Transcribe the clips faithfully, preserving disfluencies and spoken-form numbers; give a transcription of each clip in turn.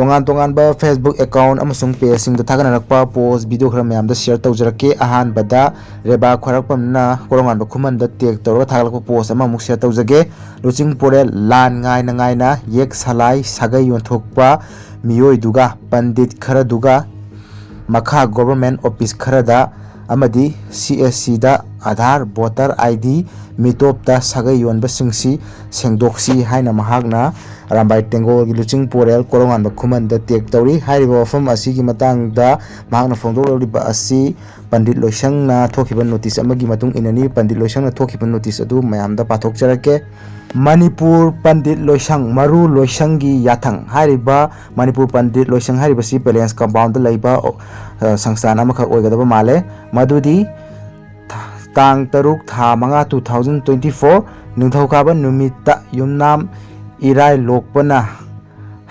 ꯇꯣꯉꯥꯟ ꯇꯣꯉꯥꯟꯕ Facebook account ꯑꯃꯁꯨꯡ pageꯁꯤꯡꯗ ꯊꯥꯒꯠꯅꯔꯛꯄ post video ꯈꯔ ꯃꯌꯥꯝꯗ share ꯇꯧꯖꯔꯛꯀꯦ꯫ ꯑꯍꯥꯟꯕꯗ ꯔꯦꯕꯥ ꯈ꯭ꯋꯥꯏꯔꯥꯛꯄꯝꯅ ꯀꯣꯔꯧꯉꯥꯟꯕ ꯈꯨꯃꯟꯗ tag ꯇꯧꯔꯒ ꯊꯥꯒꯠꯂꯛꯄ post ꯑꯃꯃꯨꯛ share ꯇꯧꯖꯒꯦ꯫ ꯂꯨꯆꯤꯡ ꯄꯣꯔꯦꯜ ꯂꯥꯟ ꯉꯥꯏꯅ ꯉꯥꯏꯅ ꯌꯦꯛ ꯁꯂꯥꯏ ꯁꯥꯒꯩ ꯌꯣꯟꯊꯣꯛꯄ ꯃꯤꯑꯣꯏꯗꯨꯒ ꯄꯟꯗꯤꯠ ꯈꯔꯗꯨꯒ ꯃꯈꯥ government office ꯈꯔꯗ ꯑꯃꯗꯤ CSCꯗ Aadhaar, voter ID, ꯃꯤꯇꯣꯞꯇ ꯁꯥꯒꯩ ꯌꯣꯟꯕꯁꯤꯡꯁꯤ ꯁꯦꯡꯗꯣꯛꯁꯤ ꯍꯥꯏꯅ ꯃꯍꯥꯛꯅ ꯑꯔꯥꯝꯕꯥꯏ ꯇꯦꯡꯒꯣꯜꯒꯤ ꯂꯨꯆꯤꯡ ꯄꯣꯔꯦꯜ ꯀꯣꯔꯧꯉꯥꯟꯕ ꯈꯨꯃꯟꯗ tag ꯇꯧꯔꯤ꯫ ꯍꯥꯏꯔꯤꯕ ꯋꯥꯐꯝ ꯑꯁꯤꯒꯤ ꯃꯇꯥꯡꯗ ꯃꯍꯥꯛꯅ ꯐꯣꯡꯗꯣꯛꯂꯛꯂꯤꯕ ꯑꯁꯤ ꯄꯟꯗꯤꯠ ꯂꯣꯏꯁꯪꯅ ꯊꯣꯛꯈꯤꯕ notice ꯑꯃꯒꯤ ꯃꯇꯨꯡ ꯏꯟꯅꯅꯤ꯫ ꯄꯟꯗꯤꯠ ꯂꯣꯏꯁꯪꯅ ꯊꯣꯛꯈꯤꯕ notice ꯑꯗꯨ ꯃꯌꯥꯝꯗ ꯄꯥꯊꯣꯛꯆꯔꯛꯀꯦ꯫ ꯃꯅꯤꯄꯨꯔ ꯄꯟꯗꯤꯠ ꯂꯣꯏꯁꯪ, ꯃꯔꯨ ꯂꯣꯏꯁꯪꯒꯤ ꯌꯥꯊꯪ꯫ ꯍꯥꯏꯔꯤꯕ ꯃꯅꯤꯄꯨꯔ ꯄꯟꯗꯤꯠ ꯂꯣꯏꯁꯪ ꯍꯥꯏꯔꯤꯕꯁꯤ Palace Compoundꯗ ꯂꯩꯕ, ꯑ, ꯁꯪꯁꯊꯥꯟ ꯑꯃꯈꯛ ꯑꯣꯏꯒꯗꯕ ꯃꯥꯜꯂꯦ꯫ ꯃꯗꯨꯗꯤ ꯊ-, ꯇꯥꯡ ꯇꯔꯨꯛ, ꯊꯥ ꯃꯉꯥ, two thousand twenty four, ꯅꯤꯡꯊꯧꯀꯥꯕ ꯅꯨꯃꯤꯠꯇ ꯌꯨꯝꯅꯥꯝ ꯏꯔꯥꯏ ꯂꯣꯛꯄꯅ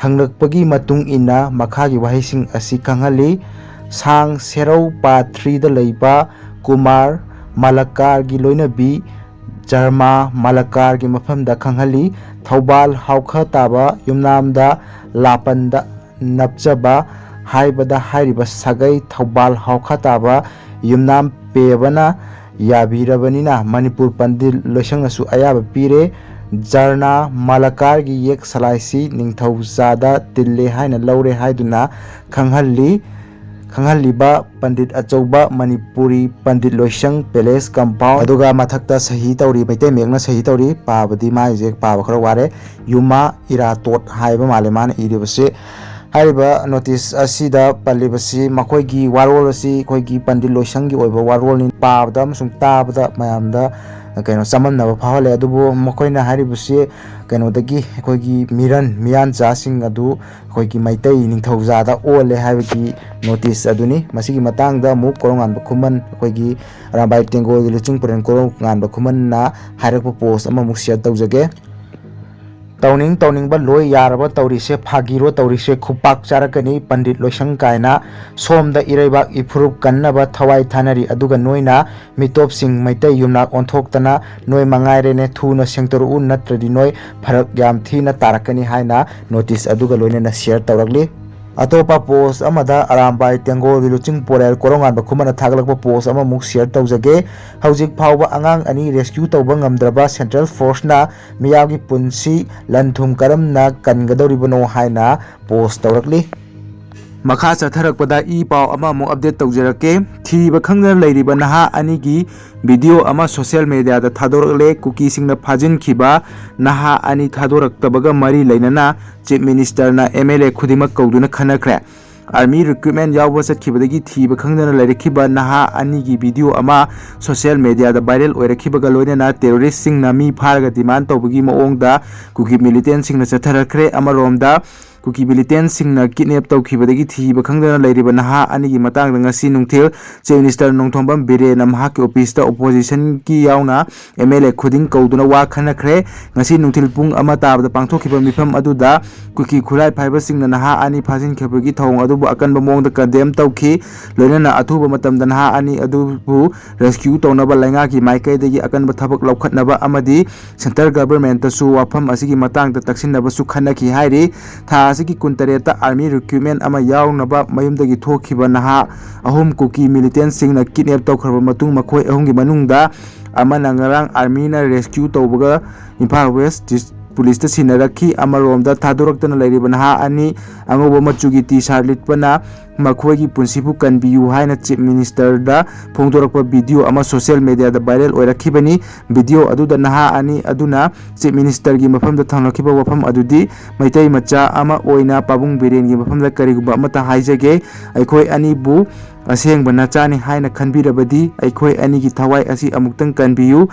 ꯍꯪꯂꯛꯄꯒꯤ ꯃꯇꯨꯡ ꯏꯟꯅ ꯃꯈꯥꯒꯤ ꯋꯥꯍꯩꯁꯤꯡ ꯑꯁꯤ ꯈꯪꯍꯜꯂꯤ꯫ ꯁꯥꯡ ꯁꯦꯔꯧ part threeꯗ ꯂꯩꯕ ꯀꯨꯃꯥꯔ ꯃꯥꯂꯀꯥꯔꯒꯤ ꯂꯣꯏꯅꯕꯤ ꯖꯔꯃꯥ ꯃꯥꯂꯀꯥꯔꯒꯤ ꯃꯐꯝꯗ ꯈꯪꯍꯜꯂꯤ꯫ ꯊꯧꯕꯥꯜ ꯍꯥꯎꯈ ꯇꯥꯕ ꯌꯨꯝꯅꯥꯝꯗ ꯂꯥꯄꯟꯗ ꯅꯞꯆꯕ ꯍꯥꯏꯕꯗ ꯍꯥꯏꯔꯤꯕ ꯁꯥꯒꯩ ꯊꯧꯕꯥꯜ ꯍꯥꯎꯈ ꯇꯥꯕ ꯌꯨꯝꯅꯥꯝ ꯄꯦꯕꯅ ꯌꯥꯕꯤꯔꯕꯅꯤꯅ ꯃꯅꯤꯄꯨꯔ ꯄꯟꯗꯤꯠ ꯂꯣꯏꯁꯪꯅꯁꯨ ꯑꯌꯥꯕ ꯄꯤꯔꯦ꯫ ꯖꯔꯅꯥ ꯃꯥꯂꯀꯥꯔꯒꯤ ꯌꯦꯛ ꯁꯂꯥꯏꯁꯤ ꯅꯤꯡꯊꯧꯖꯥꯗ ꯇꯤꯜꯂꯦ ꯍꯥꯏꯅ ꯂꯧꯔꯦ ꯍꯥꯏꯗꯨꯅ ꯈꯪꯍꯜꯂꯤ꯫ ꯈꯪꯍꯜꯂꯤꯕ ꯄꯟꯗꯤꯠ ꯑꯆꯧꯕ ꯃꯅꯤꯄꯨꯔꯤ ꯄꯟꯗꯤꯠ ꯂꯣꯏꯁꯪ Palace Compound ꯑꯗꯨꯒ ꯃꯊꯛꯇ ꯁꯍꯤ ꯇꯧꯔꯤ, ꯃꯩꯇꯩ ꯃꯌꯦꯛꯅ ꯁꯍꯤ ꯇꯧꯔꯤ꯫ ꯄꯥꯕꯗꯤ ꯃꯥꯏꯁꯦ ꯄꯥꯕ ꯈꯔ ꯋꯥꯔꯦ꯫ ꯌꯨꯃꯥ ꯏꯔꯥꯇꯣꯠ ꯍꯥꯏꯕ ꯃꯥꯜꯂꯦ ꯃꯥꯅ ꯏꯔꯤꯕꯁꯦ꯫ ꯍꯥꯏꯔꯤꯕ notice ꯑꯁꯤꯗ ꯄꯜꯂꯤꯕꯁꯤ ꯃꯈꯣꯏꯒꯤ ꯋꯥꯔꯣꯜ ꯑꯁꯤ ꯑꯩꯈꯣꯏꯒꯤ ꯄꯟꯗꯤꯠ ꯂꯣꯏꯁꯪꯒꯤ ꯑꯣꯏꯕ ꯋꯥꯔꯣꯜꯅꯤ꯫ ꯄꯥꯕꯗ ꯑꯃꯁꯨꯡ ꯇꯥꯕꯗ ꯃꯌꯥꯝꯗ ꯀꯩꯅꯣ ꯆꯃꯝꯅꯕ ꯐꯥꯎꯍꯜꯂꯦ꯫ ꯑꯗꯨꯕꯨ ꯃꯈꯣꯏꯅ ꯍꯥꯏꯔꯤꯕꯁꯤ ꯀꯩꯅꯣꯗꯒꯤ ꯑꯩꯈꯣꯏꯒꯤ ꯃꯤꯔꯟ ꯃꯤꯌꯥꯟꯆꯥꯁꯤꯡ ꯑꯗꯨ ꯑꯩꯈꯣꯏꯒꯤ ꯃꯩꯇꯩ ꯅꯤꯡꯊꯧꯖꯥꯗ ꯑꯣꯜꯂꯦ ꯍꯥꯏꯕꯒꯤ notice ꯑꯗꯨꯅꯤ꯫ ꯃꯁꯤꯒꯤ ꯃꯇꯥꯡꯗ ꯑꯃꯨꯛ ꯀꯣꯔꯧꯉꯥꯟꯕ ꯈꯨꯃꯟ, ꯑꯩꯈꯣꯏꯒꯤ ꯑꯔꯥꯝꯕꯥꯏ ꯇꯦꯡꯒꯣꯜꯒꯤ ꯂꯨꯆꯤꯡ ꯄꯨꯔꯦꯜ ꯀꯣꯔꯧꯉꯥꯟꯕ ꯈꯨꯃꯟꯅ ꯍꯥꯏꯔꯛꯄ post ꯑꯃꯃꯨꯛ share ꯇꯧꯖꯒꯦ꯫ ꯇꯧꯅꯤꯡ ꯇꯧꯅꯤꯡꯕ ꯂꯣꯏ ꯌꯥꯔꯕ ꯇꯧꯔꯤꯁꯦ, ꯐꯥꯒꯤꯔꯣ ꯇꯧꯔꯤꯁꯦ, ꯈꯨꯄꯥꯛ ꯆꯥꯔꯛꯀꯅꯤ ꯄꯟꯗꯤꯠ ꯂꯣꯏꯁꯪ ꯀꯥꯏꯅ꯫ ꯁꯣꯝꯗ ꯏꯔꯩꯕꯥꯛ ꯏꯐꯨꯔꯨꯞ ꯀꯟꯅꯕ ꯊꯋꯥꯏ ꯊꯥꯅꯔꯤ, ꯑꯗꯨꯒ ꯅꯣꯏꯅ ꯃꯤꯇꯣꯞꯁꯤꯡ ꯃꯩꯇꯩ ꯌꯨꯝꯅꯥꯛ ꯑꯣꯟꯊꯣꯛꯇꯅ ꯅꯣꯏ ꯃꯉꯥꯏꯔꯦꯅꯦ, ꯊꯨꯅ ꯁꯦꯡꯗꯣꯔꯛꯎ, ꯅꯠꯇ꯭ꯔꯗꯤ ꯅꯣꯏ ꯐꯔꯛ ꯌꯥꯝ ꯊꯤꯅ ꯇꯥꯔꯛꯀꯅꯤ ꯍꯥꯏꯅ ꯅꯣꯇꯤꯁ ꯑꯗꯨꯒ ꯂꯣꯏꯅꯅ ꯁꯤꯌꯔ ꯇꯧꯔꯛꯂꯤ꯫ ꯑꯇꯣꯞꯄ ꯄꯣꯁ ꯑꯃꯗ ꯑꯔꯥꯝꯕꯥꯏ ꯇꯦꯡꯒꯣꯜꯒꯤ ꯂꯨꯆꯤꯡ ꯄꯣꯔꯦꯜ ꯀꯣꯔꯣꯉꯥꯟꯕ ꯈꯨꯃꯟꯅ ꯊꯥꯒꯠꯂꯛꯄ ꯄꯣꯁ ꯑꯃꯃꯨꯛ ꯁꯤꯌꯔ ꯇꯧꯖꯒꯦ꯫ ꯍꯧꯖꯤꯛ ꯐꯥꯎꯕ ꯑꯉꯥꯡ ꯑꯅꯤ ꯔꯦꯁꯀ꯭ꯌꯨ ꯇꯧꯕ ꯉꯝꯗ꯭ꯔꯕ ꯁꯦꯟꯇ꯭ꯔꯦꯜ ꯐꯣꯔꯁꯅ ꯃꯤꯌꯥꯝꯒꯤ ꯄꯨꯟꯁꯤ ꯂꯟ ꯊꯨꯝ ꯀꯔꯝꯅ ꯀꯟꯒꯗꯧꯔꯤꯕꯅꯣ ꯍꯥꯏꯅ ꯄꯣꯁ ꯇꯧꯔꯛꯂꯤ꯫ ꯃꯈꯥ ꯆꯠꯊꯔꯛꯄꯗ ꯏ ꯄꯥꯎ ꯑꯃꯃꯨꯛ ꯑꯞꯗꯦꯠ ꯇꯧꯖꯔꯛꯀꯦ꯫ ꯊꯤꯕ ꯈꯪꯗꯅ ꯂꯩꯔꯤꯕ ꯅꯍꯥ ꯑꯅꯤꯒꯤ ꯚꯤꯗꯤꯑꯣ ꯑꯃ ꯁꯣꯁꯤꯌꯦꯜ ꯃꯦꯗꯤꯌꯥꯗ ꯊꯥꯗꯣꯔꯛꯂꯦ꯫ ꯀꯨꯀꯤꯁꯤꯡꯅ ꯐꯥꯖꯤꯟꯈꯤꯕ ꯅꯍꯥ ꯑꯅꯤ ꯊꯥꯗꯣꯔꯛꯇꯕꯒ ꯃꯔꯤ ꯂꯩꯅꯅ ꯆꯤꯐ ꯃꯤꯅꯤꯁꯇꯔꯅ ꯑꯦꯝ ꯑꯦꯜ ꯑꯦ ꯈꯨꯗꯤꯡꯃꯛ ꯀꯧꯗꯨꯅ ꯈꯟꯅꯈ꯭ꯔꯦ꯫ ꯑꯥꯔꯃꯤ ꯔꯤꯀ꯭ꯔꯨꯠꯃꯦꯟ ꯌꯥꯎꯕ ꯆꯠꯈꯤꯕꯗꯒꯤ ꯊꯤꯕ ꯈꯪꯗꯅ ꯂꯩꯔꯛꯈꯤꯕ ꯅꯍꯥ ꯑꯅꯤꯒꯤ ꯚꯤꯗꯤꯑꯣ ꯑꯃ ꯁꯣꯁꯤꯌꯦꯜ ꯃꯦꯗꯤꯌꯥꯗ ꯚꯥꯏꯔꯦꯜ ꯑꯣꯏꯔꯛꯈꯤꯕꯒ ꯂꯣꯏꯅꯅ ꯇꯦꯔꯣꯔꯤꯁꯁꯤꯡꯅ ꯃꯤ ꯐꯥꯔꯒ ꯗꯤꯃꯥꯟ ꯇꯧꯕꯒꯤ ꯃꯑꯣꯡꯗ ꯀꯨꯀꯤ ꯃꯤꯂꯤꯇꯦꯟꯁꯤꯡꯅ ꯆꯠꯊꯔꯛꯈ꯭ꯔꯦ꯫ ꯑꯃꯔꯣꯝꯗ ꯀꯨꯀꯤ ꯃꯤꯂꯤꯇꯦꯟꯁꯤꯡꯅ ꯀꯤꯗꯅꯦꯞ ꯇꯧꯈꯤꯕꯗꯒꯤ ꯊꯤꯕ ꯈꯪꯗꯅ ꯂꯩꯔꯤꯕ ꯅꯍꯥ ꯑꯅꯤꯒꯤ ꯃꯇꯥꯡꯗ ꯉꯁꯤ ꯅꯨꯡꯊꯤꯜ ꯆꯤꯐ ꯃꯤꯅꯤꯁꯇꯔ ꯅꯣꯡꯊꯣꯝꯕꯝ ꯕꯤꯔꯦꯟꯅ ꯃꯍꯥꯛꯀꯤ ꯑꯣꯐꯤꯁꯇ ꯑꯣꯄꯣꯖꯤꯁꯟꯒꯤ ꯌꯥꯎꯅ ꯑꯦꯝ ꯑꯦꯜ ꯑꯦ ꯈꯨꯗꯤꯡ ꯀꯧꯗꯨꯅ ꯋꯥ ꯈꯟꯅꯈ꯭ꯔꯦ꯫ ꯉꯁꯤ ꯅꯨꯡꯊꯤꯜ ꯄꯨꯡ ꯑꯃ ꯇꯥꯕꯗ ꯄꯥꯡꯊꯣꯛꯈꯤꯕ ꯃꯤꯐꯝ ꯑꯗꯨꯗ ꯀꯨꯀꯤ ꯈꯨꯠꯂꯥꯏ ꯐꯥꯏꯕꯁꯤꯡꯅ ꯅꯍꯥ ꯑꯅꯤ ꯐꯥꯖꯤꯟꯈꯤꯕꯒꯤ ꯊꯧꯑꯣꯡ ꯑꯗꯨꯕꯨ ꯑꯀꯟꯕ ꯃꯑꯣꯡꯗ ꯀꯟꯗꯦꯝ ꯇꯧꯈꯤ꯫ ꯂꯣꯏꯅꯅ ꯑꯊꯨꯕ ꯃꯇꯝꯗ ꯅꯍꯥ ꯑꯅꯤ ꯑꯗꯨꯕꯨ ꯔꯦꯁꯀ꯭ꯌꯨ ꯇꯧꯅꯕ ꯂꯩꯉꯥꯛꯀꯤ ꯃꯥꯏꯀꯩꯗꯒꯤ ꯑꯀꯟꯕ ꯊꯕꯛ ꯂꯧꯈꯠꯅꯕ ꯑꯃꯗꯤ ꯁꯦꯟꯇꯔ ꯒꯚꯔꯟꯃꯦꯟꯠꯇꯁꯨ ꯋꯥꯐꯝ ꯑꯁꯤꯒꯤ ꯃꯇꯥꯡꯗ ꯇꯛꯁꯤꯟꯅꯕꯁꯨ ꯈꯟꯅꯈꯤ ꯍꯥꯏꯔꯤ꯫ ꯊꯥ ꯑꯁꯤꯒꯤ ꯀꯨꯟꯇꯔꯦꯠꯇ ꯑꯥꯔꯃꯤ ꯔꯤꯀ꯭ꯔꯨꯠꯃꯦꯟ ꯑꯃ ꯌꯥꯎꯅꯕ ꯃꯌꯨꯝꯗꯒꯤ ꯊꯣꯛꯈꯤꯕ ꯅꯍꯥ ꯑꯍꯨꯝ ꯀꯨꯀꯤ ꯃꯤꯂꯤꯇꯦꯟꯁꯤꯡꯅ ꯀꯤꯗꯅꯦꯞ ꯇꯧꯈ꯭ꯔꯕ ꯃꯇꯨꯡ ꯃꯈꯣꯏ ꯑꯍꯨꯝꯒꯤ ꯃꯅꯨꯡꯗ ꯑꯃꯅ ꯉꯔꯥꯡ ꯑꯥꯔꯃꯤꯅ ꯔꯦꯁꯀ꯭ꯌꯨ ꯇꯧꯕꯒ ꯏꯝꯐꯥꯜ ꯋꯦꯁ ꯗꯤꯁ-, ꯄꯨꯂꯤꯁꯇ ꯁꯤꯟꯅꯔꯛꯈꯤ꯫ ꯑꯃꯔꯣꯝꯗ ꯊꯥꯗꯣꯔꯛꯇꯅ ꯂꯩꯔꯤꯕ ꯅꯍꯥ ꯑꯅꯤ ꯑꯉꯧꯕ ꯃꯆꯨꯒꯤ ꯇꯤ ꯁꯥꯔꯠ ꯂꯤꯠꯄꯅ ꯃꯈꯣꯏꯒꯤ ꯄꯨꯟꯁꯤꯕꯨ ꯀꯟꯕꯤꯌꯨ ꯍꯥꯏꯅ ꯆꯤꯐ ꯃꯤꯅꯤꯁꯇꯔꯗ ꯐꯣꯡꯗꯣꯔꯛꯄ ꯚꯤꯗꯤꯑꯣ ꯑꯃ ꯁꯣꯁꯤꯌꯦꯜ ꯃꯦꯗꯤꯌꯥꯗ ꯚꯥꯏꯔꯦꯜ ꯑꯣꯏꯔꯛꯈꯤꯕꯅꯤ꯫ ꯚꯤꯗꯤꯑꯣ ꯑꯗꯨꯗ ꯅꯍꯥ ꯑꯅꯤ ꯑꯗꯨꯅ ꯆꯤꯐ ꯃꯤꯅꯤꯁꯇꯔꯒꯤ ꯃꯐꯝꯗ ꯊꯝꯂꯛꯈꯤꯕ ꯋꯥꯐꯝ ꯑꯗꯨꯗꯤ, "ꯃꯩꯇꯩ ꯃꯆꯥ ꯑꯃ ꯑꯣꯏꯅ ꯄꯥꯕꯨꯡ ꯕꯤꯔꯦꯟꯒꯤ ꯃꯐꯝꯗ ꯀꯔꯤꯒꯨꯝꯕ ꯑꯃꯠꯇ ꯍꯥꯏꯖꯒꯦ꯫ ꯑꯩꯈꯣꯏ ꯑꯅꯤꯕꯨ ꯑꯁꯦꯡꯕ ꯅꯆꯥꯅꯤ ꯍꯥꯏꯅ ꯈꯟꯕꯤꯔꯕꯗꯤ ꯑꯩꯈꯣꯏ ꯑꯅꯤꯒꯤ ꯊꯋꯥꯏ ꯑꯁꯤ ꯑꯃꯨꯛꯇꯪ ꯀꯟꯕꯤꯌꯨ꯫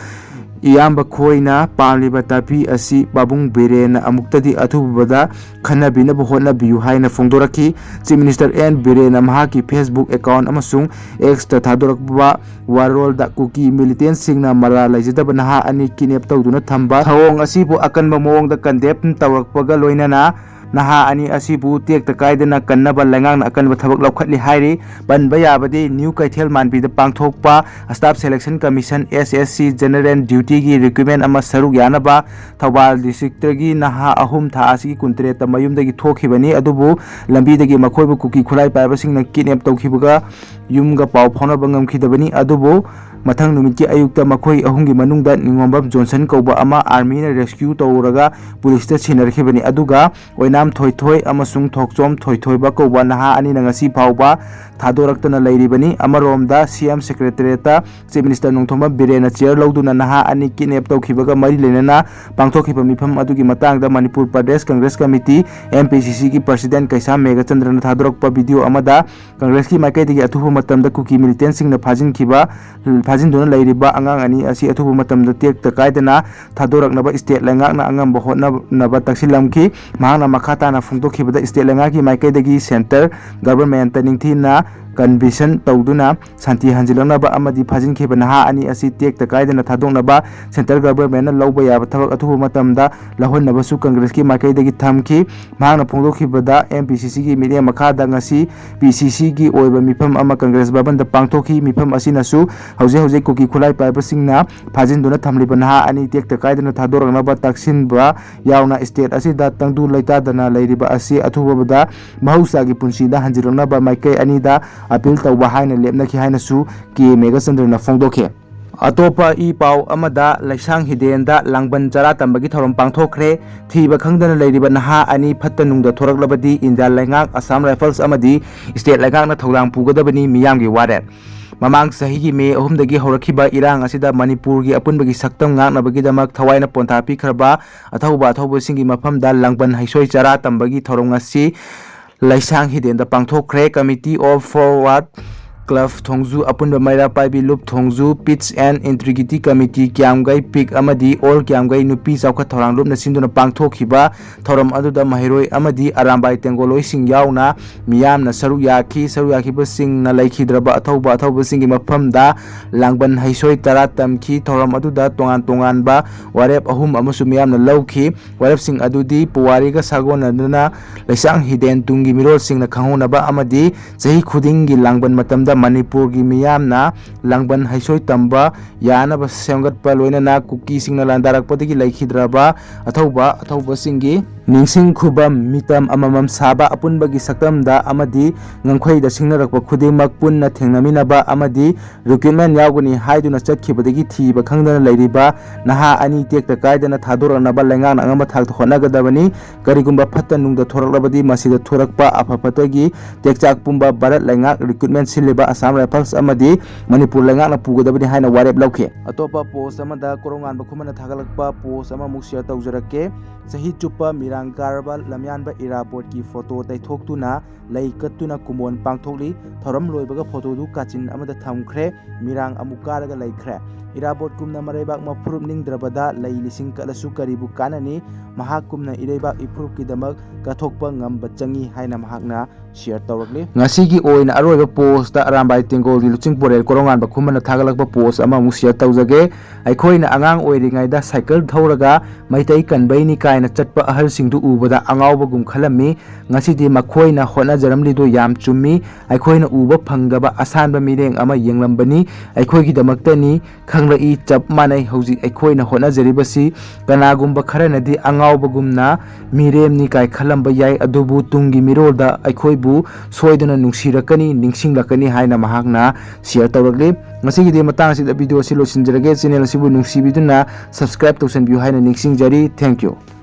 ꯏꯌꯥꯝꯕ ꯈꯣꯏꯅ ꯄꯥꯝꯂꯤꯕ ꯇꯥꯄꯤ ꯑꯁꯤ ꯄꯥꯕꯨꯡ ꯕꯤꯔꯦꯟꯅ ꯑꯃꯨꯛꯇꯗꯤ ꯑꯊꯨꯕꯗ ꯈꯟꯅꯕꯤꯅꯕ ꯍꯣꯠꯅꯕꯤꯌꯨ ꯍꯥꯏꯅ ꯐꯣꯡꯗꯣꯔꯛꯈꯤ꯫ ꯆꯤꯐ ꯃꯤꯅꯤꯁꯇꯔ ꯑꯦꯟ ꯕꯤꯔꯦꯟꯅ ꯃꯍꯥꯛꯀꯤ ꯐꯦꯁꯕꯨꯛ ꯑꯦꯀꯥꯎꯟ ꯑꯃꯁꯨꯡ ꯑꯦꯛꯁꯇ ꯊꯥꯗꯣꯔꯛꯄ ꯋꯥꯔꯣꯜꯗ ꯀꯨꯀꯤ ꯃꯤꯂꯤꯇꯦꯟꯁꯤꯡꯅ ꯃꯔꯥꯜ ꯂꯩꯖꯗꯕ ꯅꯍꯥ ꯑꯅꯤ ꯀꯤꯗꯅꯦꯞ ꯇꯧꯗꯨꯅ ꯊꯝꯕ ꯊꯧꯑꯣꯡ ꯑꯁꯤꯕꯨ ꯑꯀꯟꯕ ꯃꯑꯣꯡꯗ ꯀꯟꯗꯦꯝ ꯇꯧꯔꯛꯄꯒ ꯂꯣꯏꯅꯅ ꯅꯍꯥ ꯑꯅꯤ ꯑꯁꯤꯕꯨ ꯇꯦꯛꯇ ꯀꯥꯏꯗꯅ ꯀꯟꯅꯕ ꯂꯩꯉꯥꯛꯅ ꯑꯀꯟꯕ ꯊꯕꯛ ꯂꯧꯈꯠꯂꯤ ꯍꯥꯏꯔꯤ꯫ ꯄꯟꯕ ꯌꯥꯕꯗꯤ ꯅ꯭ꯌꯨ ꯀꯩꯊꯦꯜ ꯃꯥꯟꯕꯤꯗ ꯄꯥꯡꯊꯣꯛꯄ ꯁ꯭ꯇꯥꯐ ꯁꯦꯂꯦꯛꯁꯟ ꯀꯃꯤꯁꯟ, ꯑꯦꯁ ꯑꯦꯁ ꯁꯤ, ꯖꯦꯅꯔꯦꯜ ꯗ꯭ꯌꯨꯇꯤꯒꯤ ꯔꯤꯀ꯭ꯔꯨꯠꯃꯦꯟ ꯑꯃ ꯁꯔꯨꯛ ꯌꯥꯅꯕ ꯊꯧꯕꯥꯜ ꯗꯤꯁꯇ꯭ꯔꯤꯛꯇꯒꯤ ꯅꯍꯥ ꯑꯍꯨꯝ ꯊꯥ ꯑꯁꯤꯒꯤ ꯀꯨꯟꯇꯔꯦꯠꯇ ꯃꯌꯨꯝꯗꯒꯤ ꯊꯣꯛꯈꯤꯕꯅꯤ꯫ ꯑꯗꯨꯕꯨ ꯂꯝꯕꯤꯗꯒꯤ ꯃꯈꯣꯏꯕꯨ ꯀꯨꯀꯤ ꯈꯨꯠꯂꯥꯏ ꯄꯥꯏꯕꯁꯤꯡꯅ ꯀꯤꯗꯅꯦꯞ ꯇꯧꯈꯤꯕꯒ ꯌꯨꯝꯒ ꯄꯥꯎ ꯐꯥꯎꯅꯕ ꯉꯝꯈꯤꯗꯕꯅꯤ꯫ ꯑꯗꯨꯕꯨ ꯃꯊꯪ ꯅꯨꯃꯤꯠꯀꯤ ꯑꯌꯨꯛꯇ ꯃꯈꯣꯏ ꯑꯍꯨꯝꯒꯤ ꯃꯅꯨꯡꯗ ꯅꯤꯉꯣꯝꯕꯝ ꯖꯣꯟꯁꯟ ꯀꯧꯕ ꯑꯃ ꯑꯥꯔꯃꯤꯅ ꯔꯦꯁꯀ꯭ꯌꯨ ꯇꯧꯔꯒ ꯄꯨꯂꯤꯁꯇ ꯁꯤꯟꯅꯔꯛꯈꯤꯕꯅꯤ꯫ ꯑꯗꯨꯒ ꯑꯣꯏꯅꯥꯝ ꯊꯣꯏꯊꯣꯏ ꯑꯃꯁꯨꯡ ꯊꯣꯛꯆꯣꯝ ꯊꯣꯏꯊꯣꯏꯕ ꯀꯧꯕ ꯅꯍꯥ ꯑꯅꯤꯅ ꯉꯁꯤ ꯐꯥꯎꯕ ꯊꯥꯗꯣꯔꯛꯇꯅ ꯂꯩꯔꯤꯕꯅꯤ꯫ ꯑꯃꯔꯣꯝꯗ ꯁꯤ ꯑꯦꯝ ꯁꯦꯀ꯭ꯔꯦꯇꯔꯤꯌꯦꯠꯇ ꯆꯤꯐ ꯃꯤꯅꯤꯁꯇꯔ ꯅꯣꯡꯊꯣꯝꯕꯝ ꯕꯤꯔꯦꯟꯅ ꯆꯤꯌꯔ ꯂꯧꯗꯨꯅ ꯅꯍꯥ ꯑꯅꯤ ꯀꯤꯗꯅꯦꯞ ꯇꯧꯈꯤꯕꯒ ꯃꯔꯤ ꯂꯩꯅꯅ ꯄꯥꯡꯊꯣꯛꯈꯤꯕ ꯃꯤꯐꯝ ꯑꯗꯨꯒꯤ ꯃꯇꯥꯡꯗ Manipur Pradesh Congress committee, M P ꯁꯤ ꯁꯤꯒꯤ ꯄ꯭ꯔꯁꯤꯗꯦꯟꯠ ꯀꯩꯁꯥꯝ ꯃꯦꯘꯆꯟꯗ꯭ꯔꯅ ꯊꯥꯗꯣꯔꯛꯄ ꯚꯤꯗꯤꯑꯣ ꯑꯃꯗ ꯀꯪꯒ꯭ꯔꯦꯁꯀꯤ ꯃꯥꯏꯀꯩꯗꯒꯤ ꯑꯊꯨꯕ ꯃꯇꯝꯗ ꯀꯨꯀꯤ ꯃꯤꯂꯤꯇꯦꯟꯁꯤꯡꯅ ꯐꯥꯖꯤꯟꯈꯤꯕ, ꯐꯥꯖꯤꯟꯗꯨꯅ ꯂꯩꯔꯤꯕ ꯑꯉꯥꯡ ꯑꯅꯤ ꯑꯁꯤ ꯑꯊꯨꯕ ꯃꯇꯝꯗ ꯇꯦꯛꯇ ꯀꯥꯏꯗꯅ ꯊꯥꯗꯣꯔꯛꯅꯕ ꯁ꯭ꯇꯦꯠ ꯂꯩꯉꯥꯛꯅ ꯑꯉꯝꯕ ꯍꯣꯠꯅꯅꯕ ꯇꯛꯁꯤꯜꯂꯝꯈꯤ꯫ ꯃꯍꯥꯛꯅ ꯃꯈꯥ ꯇꯥꯅ ꯐꯣꯡꯗꯣꯛꯈꯤꯕꯗ, ꯁ꯭ꯇꯦꯠ ꯂꯩꯉꯥꯛꯀꯤ ꯃꯥꯏꯀꯩꯗꯒꯤ ꯁꯦꯟꯇꯔ ꯒꯚꯔꯟꯃꯦꯟꯠꯇ ꯅꯤꯡꯊꯤꯅ ꯀꯟꯚꯤꯟꯁꯟ ꯇꯧꯗꯨꯅ ꯁꯥꯟꯇꯤ ꯍꯟꯖꯤꯜꯂꯛꯅꯕ ꯑꯃꯗꯤ ꯐꯥꯖꯤꯟꯈꯤꯕ ꯅꯍꯥ ꯑꯅꯤ ꯑꯁꯤ ꯇꯦꯛꯇ ꯀꯥꯏꯗꯅ ꯊꯥꯗꯣꯛꯅꯕ ꯁꯦꯟꯇꯔ ꯒꯚꯔꯟꯃꯦꯟꯠꯅ ꯂꯧꯕ ꯌꯥꯕ ꯊꯕꯛ ꯑꯊꯨꯕ ꯃꯇꯝꯗ ꯂꯧꯍꯟꯅꯕꯁꯨ ꯀꯪꯒ꯭ꯔꯦꯁꯀꯤ ꯃꯥꯏꯀꯩꯗꯒꯤ ꯊꯝꯈꯤ꯫ ꯃꯍꯥꯛꯅ ꯐꯣꯡꯗꯣꯛꯈꯤꯕꯗ, ꯑꯦꯝ ꯄꯤ ꯁꯤ ꯁꯤꯒꯤ ꯃꯤꯠꯌꯦꯡ ꯃꯈꯥꯗ ꯉꯁꯤ ꯄꯤ ꯁꯤ ꯁꯤꯒꯤ ꯑꯣꯏꯕ ꯃꯤꯐꯝ ꯑꯃ ꯀꯪꯒ꯭ꯔꯦꯁ ꯚꯕꯟꯗ ꯄꯥꯡꯊꯣꯛꯈꯤ꯫ ꯃꯤꯐꯝ ꯑꯁꯤꯅꯁꯨ ꯍꯧꯖꯤꯛ ꯍꯧꯖꯤꯛ ꯀꯨꯀꯤ ꯈꯨꯠꯂꯥꯏ ꯄꯥꯏꯕꯁꯤꯡꯅ ꯐꯥꯖꯤꯟꯗꯨꯅ ꯊꯝꯂꯤꯕ ꯅꯍꯥ ꯑꯅꯤ ꯇꯦꯛꯇ ꯀꯥꯏꯗꯅ ꯊꯥꯗꯣꯔꯛꯅꯕ ꯇꯛꯁꯤꯟꯕ ꯌꯥꯎꯅ ꯁ꯭ꯇꯦꯠ ꯑꯁꯤꯗ ꯇꯪꯗꯨ ꯂꯩꯇꯥꯗꯅ ꯂꯩꯔꯤꯕ ꯑꯁꯤ ꯑꯊꯨꯕꯗ ꯃꯍꯧꯁꯥꯒꯤ ꯄꯨꯟꯁꯤꯗ ꯍꯟꯖꯤꯜꯂꯛꯅꯕ ꯃꯥꯏꯀꯩ ꯑꯅꯤꯗ ꯑꯄꯤꯜ ꯇꯧꯕ ꯍꯥꯏꯅ ꯂꯦꯞꯅꯈꯤ ꯍꯥꯏꯅꯁꯨ ꯀꯦ ꯃꯦꯘꯆꯟꯗ꯭ꯔꯅ ꯐꯣꯡꯗꯣꯛꯈꯤ꯫ ꯑꯇꯣꯞꯄ ꯏ ꯄꯥꯎ ꯑꯃꯗ, ꯂꯩꯁꯥꯡ ꯍꯤꯗꯦꯟꯗ ꯂꯥꯡꯕꯟ ꯆꯔꯥ ꯇꯝꯕꯒꯤ ꯊꯧꯔꯝ ꯄꯥꯡꯊꯣꯛꯈ꯭ꯔꯦ꯫ ꯊꯤꯕ ꯈꯪꯗꯅ ꯂꯩꯔꯤꯕ ꯅꯍꯥ ꯑꯅꯤ ꯐꯠꯇ ꯅꯨꯡꯗ ꯊꯣꯔꯛꯂꯕꯗꯤ ꯏꯟꯗꯤꯌꯥ ꯂꯩꯉꯥꯛ, ꯑꯁꯥꯝ ꯔꯥꯏꯐꯜꯁ ꯑꯃꯗꯤ ꯁ꯭ꯇꯦꯠ ꯂꯩꯉꯥꯛꯅ ꯊꯧꯗꯥꯡ ꯄꯨꯒꯗꯕꯅꯤ, ꯃꯤꯌꯥꯝꯒꯤ ꯋꯥꯔꯦꯞ꯫ ꯃꯃꯥꯡ ꯆꯍꯤꯒꯤ ꯃꯦ ꯑꯍꯨꯝꯗꯒꯤ ꯍꯧꯔꯛꯈꯤꯕ ꯏꯔꯥꯡ ꯑꯁꯤꯗ ꯃꯅꯤꯄꯨꯔꯒꯤ ꯑꯄꯨꯟꯕꯒꯤ ꯁꯛꯇꯝ ꯉꯥꯛꯅꯕꯒꯤꯗꯃꯛ ꯊꯋꯥꯏꯅ ꯄꯣꯟꯊꯥ ꯄꯤꯈ꯭ꯔꯕ ꯑꯊꯧꯕ ꯑꯊꯧꯕꯁꯤꯡꯒꯤ ꯃꯐꯝꯗ ꯂꯥꯡꯕꯟ ꯍꯩꯁꯣꯏ ꯆꯔꯥ ꯇꯝꯕꯒꯤ ꯊꯧꯔꯝ ꯉꯁꯤ ꯂꯩꯁꯥꯡ ꯍꯤꯗꯦꯟꯗ ꯄꯥꯡꯊꯣꯛꯈ꯭ꯔꯦ꯫ Committee of Forward Club ꯊꯣꯡꯖꯨ, ꯑꯄꯨꯟꯕ ꯃꯩꯔꯥ ꯄꯥꯏꯕꯤ ꯂꯨꯞ ꯊꯣꯡꯖꯨ, Peace and Integrity Committee ꯀ꯭ꯌꯥꯝꯒꯩ ꯄꯤꯛ ꯑꯃꯗꯤ All ꯀ꯭ꯌꯥꯝꯒꯩ ꯅꯨꯄꯤ ꯆꯥꯎꯈꯠ ꯊꯧꯔꯥꯡ ꯂꯨꯞꯅ ꯁꯤꯟꯗꯨꯅ ꯄꯥꯡꯊꯣꯛꯈꯤꯕ ꯊꯧꯔꯝ ꯑꯗꯨꯗ ꯃꯍꯩꯔꯣꯏ ꯑꯃꯗꯤ ꯑꯔꯥꯝꯕꯥꯏ ꯇꯦꯡꯒꯣꯜꯂꯣꯏꯁꯤꯡ ꯌꯥꯎꯅ ꯃꯤꯌꯥꯝꯅ ꯁꯔꯨꯛ ꯌꯥꯈꯤ꯫ ꯁꯔꯨꯛ ꯌꯥꯈꯤꯕꯁꯤꯡꯅ ꯂꯩꯈꯤꯗ꯭ꯔꯕ ꯑꯊꯧꯕ ꯑꯊꯧꯕꯁꯤꯡꯒꯤ ꯃꯐꯝꯗ ꯂꯥꯡꯕꯟ ꯍꯩꯁꯣꯏ ꯇꯔꯥ ꯇꯝꯈꯤ꯫ ꯊꯧꯔꯝ ꯑꯗꯨꯗ ꯇꯣꯉꯥꯟ ꯇꯣꯉꯥꯟꯕ ꯋꯥꯔꯦꯞ ꯑꯍꯨꯝ ꯑꯃꯁꯨ ꯃꯤꯌꯥꯝꯅ ꯂꯧꯈꯤ꯫ ꯋꯥꯔꯦꯞꯁꯤꯡ ꯑꯗꯨꯗꯤ ꯄꯨꯋꯥꯔꯤꯒ ꯁꯥꯒꯣꯟꯅꯗꯨꯅ ꯂꯩꯁꯥꯡ ꯍꯤꯗꯦꯟ ꯇꯨꯡꯒꯤ ꯃꯤꯔꯣꯜꯁꯤꯡꯅ ꯈꯪꯍꯧꯅꯕ ꯑꯃꯗꯤ ꯆꯍꯤ ꯈꯨꯗꯤꯡꯒꯤ ꯂꯥꯡꯕꯟ ꯃꯇꯝꯗ ꯃꯅꯤꯄꯨꯔꯒꯤ ꯃꯤꯌꯥꯝꯅ ꯂꯥꯡꯕꯟ ꯍꯩꯁꯣꯏ ꯇꯝꯕ ꯌꯥꯅꯕ ꯁꯦꯝꯒꯠꯄ, ꯂꯣꯏꯅꯅ ꯀꯨꯀꯤꯁꯤꯡꯅ ꯂꯥꯟꯗꯥꯔꯛꯄꯗꯒꯤ ꯂꯩꯈꯤꯗ꯭ꯔꯕ ꯑꯊꯧꯕ ꯑꯊꯧꯕꯁꯤꯡꯒꯤ ꯅꯤꯡꯁꯤꯡ ꯈꯨꯕꯝ, ꯃꯤꯇꯝ ꯑꯃꯃꯝ ꯁꯥꯕ, ꯑꯄꯨꯟꯕꯒꯤ ꯁꯛꯇꯝꯗ ꯑꯃꯗꯤ ꯉꯝꯈꯩꯗ ꯁꯤꯡꯅꯔꯛꯄ ꯈꯨꯗꯤꯡꯃꯛ ꯄꯨꯟꯅ ꯊꯦꯡꯅꯃꯤꯟꯅꯕ ꯑꯃꯗꯤ recruitment ꯌꯥꯎꯒꯅꯤ ꯍꯥꯏꯗꯨꯅ ꯆꯠꯈꯤꯕꯗꯒꯤ ꯊꯤꯕ ꯈꯪꯗꯅ ꯂꯩꯔꯤꯕ ꯅꯍꯥ ꯑꯅꯤ ꯇꯦꯛꯇ ꯀꯥꯏꯗꯅ ꯊꯥꯗꯣꯔꯛꯅꯕ ꯂꯩꯉꯥꯛꯅ ꯑꯉꯝꯕ ꯊꯥꯛꯇ ꯍꯣꯠꯅꯒꯗꯕꯅꯤ꯫ ꯀꯔꯤꯒꯨꯝꯕ ꯐꯠꯇ ꯅꯨꯡꯗ ꯊꯣꯔꯛꯂꯕꯗꯤ ꯃꯁꯤꯗ ꯊꯣꯔꯛꯄ ꯑꯐ ꯐꯠꯇꯒꯤ ꯇꯦꯛꯆꯥꯛ ꯄꯨꯝꯕ ꯚꯥꯔꯠ ꯂꯩꯉꯥꯛ recruitment ꯁꯤꯜꯂꯤꯕ Assam Rifles ꯑꯃꯗꯤ ꯃꯅꯤꯄꯨꯔ ꯂꯩꯉꯥꯛꯅ ꯄꯨꯒꯗꯕꯅꯤ ꯍꯥꯏꯅ ꯋꯥꯔꯦꯞ ꯂꯧꯈꯤ꯫ ꯑꯇꯣꯞꯄ post ꯑꯃꯗ ꯀꯣꯔꯧꯉꯥꯟꯕ ꯈꯨꯃꯟꯅ ꯊꯥꯒꯠꯂꯛꯄ post ꯑꯃꯃꯨꯛ share ꯇꯧꯖꯔꯛꯀꯦ꯫ ꯆꯍꯤ ꯆꯨꯞꯄ ꯃꯤꯔꯥꯡ ꯀꯥꯔꯕ ꯂꯝꯌꯥꯟꯕ ꯏꯔꯥꯕꯣꯠꯀꯤ photo ꯇꯩꯊꯣꯛꯇꯨꯅ ꯂꯩ ꯀꯠꯇꯨꯅ ꯀꯨꯝꯑꯣꯟ ꯄꯥꯡꯊꯣꯛꯂꯤ꯫ ꯊꯧꯔꯝ ꯂꯣꯏꯕꯒ photoꯗꯨ ꯀꯥꯆꯤꯟ ꯑꯃꯗ ꯊꯝꯈ꯭ꯔꯦ꯫ ꯃꯤꯔꯥꯡ ꯑꯃꯨꯛ ꯀꯥꯔꯒ ꯂꯩꯈ꯭ꯔꯦ꯫ ꯏꯔꯥꯕꯣꯠꯀꯨꯝꯅ ꯃꯔꯩꯕꯥꯛ ꯃꯐꯨꯔꯨꯞ ꯅꯤꯡꯗ꯭ꯔꯕꯗ ꯂꯩ ꯂꯤꯁꯤꯡ ꯀꯠꯂꯁꯨ ꯀꯔꯤꯕꯨ ꯀꯥꯟꯅꯅꯤ? ꯃꯍꯥꯛꯀꯨꯝꯅ ꯏꯔꯩꯕꯥꯛ ꯏꯐꯨꯔꯨꯞꯀꯤꯗꯃꯛ ꯀꯠꯊꯣꯛꯄ ꯉꯝꯕ ꯆꯪꯏ ꯍꯥꯏꯅ ꯃꯍꯥꯛꯅ share ꯇꯧꯔꯛꯂꯤ꯫ ꯉꯁꯤꯒꯤ ꯑꯣꯏꯅ ꯑꯔꯣꯏꯕ post ꯑꯔꯥꯝꯕꯥꯏ ꯇꯦꯡꯒꯣꯜꯒꯤ ꯂꯨꯆꯤꯡ ꯄꯨꯔꯦꯜ ꯀꯣꯔꯧꯉꯥꯟꯕ ꯈꯨꯃꯟꯅ ꯊꯥꯒꯠꯂꯛꯄ post ꯑꯃꯃꯨꯛ share ꯇꯧꯖꯒꯦ꯫ ꯑꯩꯈꯣꯏꯅ ꯑꯉꯥꯡ ꯑꯣꯏꯔꯤꯉꯩꯗ cycle ꯊꯧꯔꯒ ꯃꯩꯇꯩ ꯀꯟꯕꯩꯅꯤ ꯀꯥꯏꯅ ꯆꯠꯄ ꯑꯍꯜꯁꯤꯡꯗꯨ ꯎꯕꯗ ꯑꯉꯥꯎꯕꯒꯨꯝ ꯈꯜꯂꯝꯃꯤ꯫ ꯉꯁꯤꯗꯤ ꯃꯈꯣꯏꯅ ꯍꯣꯠꯅꯖꯔꯝꯂꯤꯗꯨ ꯌꯥꯝ ꯆꯨꯝꯃꯤ꯫ ꯑꯩꯈꯣꯏꯅ ꯎꯕ ꯐꯪꯗꯕ ꯑꯁꯥꯟꯕ ꯃꯤꯔꯦꯡ ꯑꯃ ꯌꯦꯡꯂꯝꯕꯅꯤ꯫ ꯑꯩꯈꯣꯏꯒꯤꯗꯃꯛꯇꯅꯤ꯫ ꯈꯪꯂꯛꯏ꯫ ꯆꯞ ꯃꯥꯟꯅꯩ꯫ ꯍꯧꯖꯤꯛ ꯑꯩꯈꯣꯏꯅ ꯍꯣꯠꯅꯖꯔꯤꯕꯁꯤ ꯀꯅꯥꯒꯨꯝꯕ ꯈꯔꯅꯗꯤ ꯑꯉꯥꯎꯕꯒꯨꯝꯅ ꯃꯤꯔꯦꯝꯅꯤ ꯀꯥꯏ ꯈꯜꯂꯝꯕ ꯌꯥꯏ, ꯑꯗꯨꯕꯨ ꯇꯨꯡꯒꯤ ꯃꯤꯔꯣꯜꯗ ꯑꯩꯈꯣꯏꯕꯨ ꯁꯣꯏꯗꯅ ꯅꯨꯡꯁꯤꯔꯛꯀꯅꯤ, ꯅꯤꯡꯁꯤꯡꯂꯛꯀꯅꯤ ꯍꯥꯏꯅ ꯃꯍꯥꯛꯅ share ꯇꯧꯔꯛꯂꯤ꯫ ꯉꯁꯤꯒꯤꯗꯤ ꯃꯇꯥꯡ ꯑꯁꯤꯗ video ꯑꯁꯤ ꯂꯣꯏꯁꯤꯟꯖꯔꯒꯦ꯫ Channel ꯑꯁꯤꯕꯨ ꯅꯨꯡꯁꯤꯕꯤꯗꯨꯅ subscribe ꯇꯧꯁꯟꯕꯤꯌꯨ ꯍꯥꯏꯅ ꯅꯤꯡꯁꯤꯡꯖꯔꯤ꯫ Thank you꯫